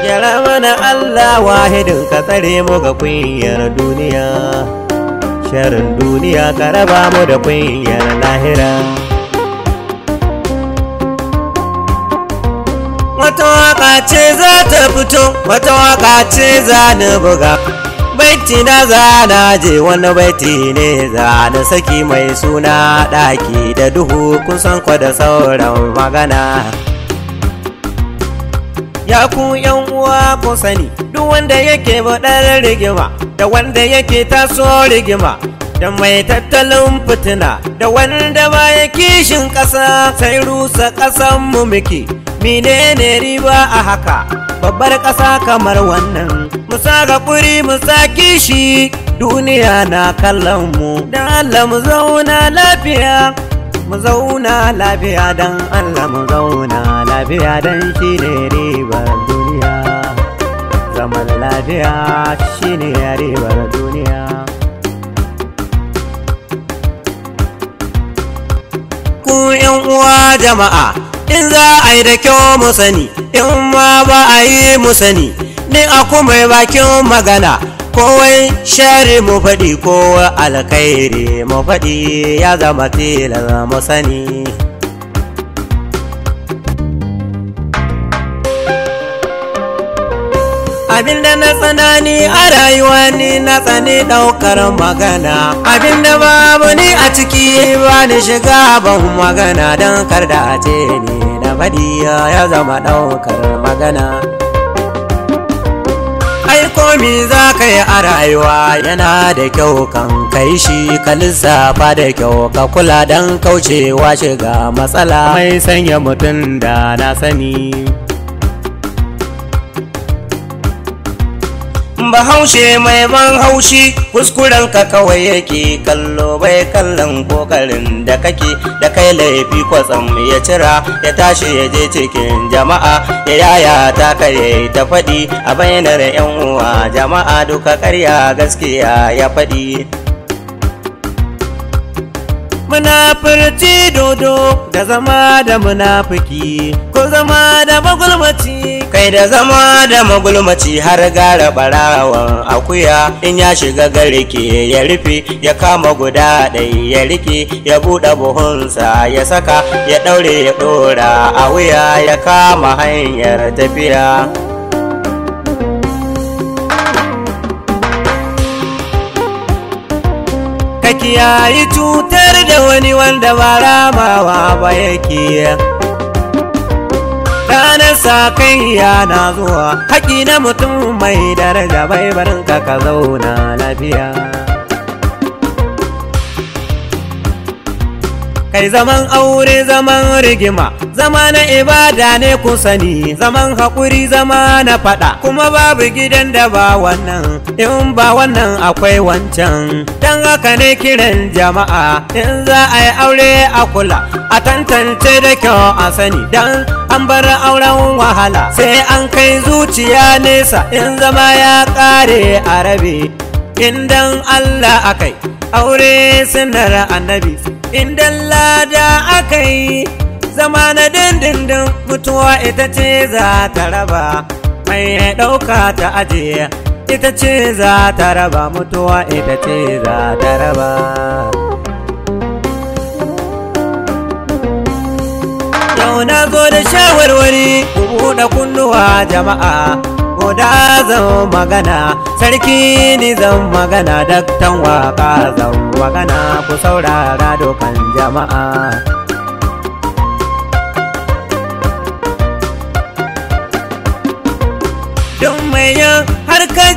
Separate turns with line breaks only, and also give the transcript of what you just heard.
Gyara mana Allah wahidin, ka tsare mu ga kunyar duniya, sharin duniya, ka raba mu da kunyar lahira. Wata waka ce za ta fito, wata waka ce za ni buga. Baiti na za na je, wani baiti ne za na saki mai suna ɗaki da duhu, kun san kwa da sauran magana. Ya ku yan uwa, ku sani, duk wanda yake baɗar rigima, da wanda yake taso rigima, da mai tattalin fitina, da wanda baya kishin ƙasa, sai rusa ƙasan mu muke. Menene riba a haka? Babbar ƙasa kamar wannan, mu sa haƙuri, mu sa kishi, duniya na kallon mu. Dan Allah mu zauna lafiya, mu zauna lafiya, dan Allah mu zauna lafiya, dan shi ne ribar duniya. Zaman lafiya shi ne ribar duniya. Ku yan uwa jama'a, in za a yi da kyau mu sani, in ma ba a yi mu sani, ni a kuma bakin magana. Kowai shari mu faɗi, kowa alkhairi mu faɗi, ya zama tilas mu sani. Abinda na tsanani a rayuwa, ni na tsani ɗaukar magana. Abinda babu ni a ciki, ba ni shiga ban magana, don kar da a ce ni na faɗi, ya zama ɗaukar magana. Ai komi za ka yi a rayuwa, yana da kyau kan kai shi ka lissafa da kyau, ka kula don kaucewa shiga matsala mai sanya mutum da na sani. Bahaushe mai ban haushi, kuskuren ka kawai yake kallo, bai kallon kokarin da kake da kai. Laifi kwatsam ya cira, ya tashi ya je cikin jama'a ya yaya ta kai ta faɗi a bainar yan uwa jama'a, duka karya gaskiya ya faɗi. Munafurci dodo, da zama da munafiki, ko zama da magulmaci. Kai, da zama da magulmaci har gara barawan akuya, in ya shiga garke ya rufe, ya kama guda ɗai ya rike, ya buɗe buhunsa ya saka, ya ɗaure, ya ɗora a wuya, ya kama hanyar tafiya. Ka kiyayi cutar da wani wanda ba ramawa ba yake, ranar sa kai na zuwa. Haƙi na mutum mai daraja bai barin ka ka zauna lafiya. Kai, zaman aure zaman rigima, zama na ibada ne ku sani, zaman haƙuri, zama na faɗa, kuma babu gidan da ba wannan, in ba wannan akwai wancan. Don haka ne kiran jama'a, in za a yi aure a kula, a tantance da kyau, a sani, don an bar auren wahala, sai an kai zuciya nesa, in zama ya ƙare a rabe. In dan Allah akai aure, sunar annabi, indan lada aka yi, zama na dindindin, mutuwa ita ce za ta raba. Mai ɗauka ta ajiye ita ce za ta raba, mutuwa ita ce za ta raba. Yau na zo da shawarwari, ku buɗe kunnuwa jama'a. Guda zan magana, sarki ni zan magana, daktan waka zan magana, ku saurara dokan jama'a. Don mai yin harkar